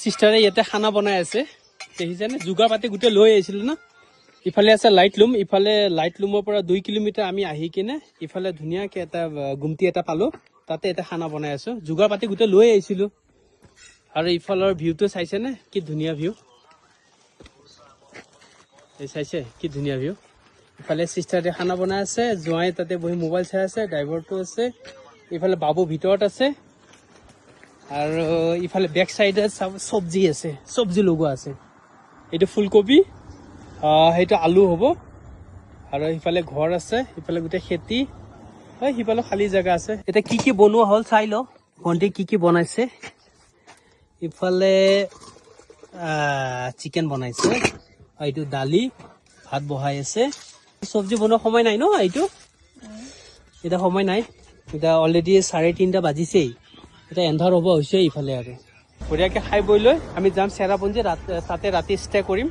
চিষ্টাৰে ইয়াতে খানা বনাই আছে, দেখিছেনে? যোগাৰ পাতি গোটেই লৈ আহিছিলো ন। ইফালে আছে লাইট লুম। ইফালে লাইট লুমৰ পৰা 2 কিলোমিটাৰ আমি আহি কিনে ইফালে ধুনীয়াকে এটা গুমটি এটা পালো। তাতে এটা খানা বনাই আছো। যোগাৰ পাতি গোটেই লৈ আহিছিলো। আৰু ইফালৰ ভিউটো চাইছেনে? কি ধুনীয়া ভিউ! এই চাইছে, কি ধুনীয়া ভিউ! ইফালে চিষ্টাৰে খানা বনাই আছে, জোঁৱাই তাতে বহি মোবাইল চাই আছে, ড্ৰাইভাৰটো আছে, ইফালে বাবু ভিতৰত আছে আৰু ইফালে বেক চাইডত চব্জি আছে, চব্জি লগোৱা আছে। এইটো ফুলকবি, সেইটো আলু হ'ব। আৰু সিফালে ঘৰ আছে, ইফালে গোটেই খেতি হয়, সিফালে খালী জেগা আছে। এতিয়া কি কি বনোৱা হ'ল চাই লওঁ। ভণ্টি কি কি বনাইছে। ইফালে চিকেন বনাইছে আৰু এইটো দালি, ভাত বহাই আছে। চব্জি বনোৱা সময় নাই ন এইটো? এতিয়া সময় নাই। এতিয়া অলৰেডি 3:30 বাজিছেই। এতিয়া এন্ধাৰ হ'ব হৈছে ইফালে। আৰু বঢ়িয়াকে খাই বৈ লৈ আমি যাম চেৰাপুঞ্জী, তাতে ৰাতি ষ্টে কৰিম।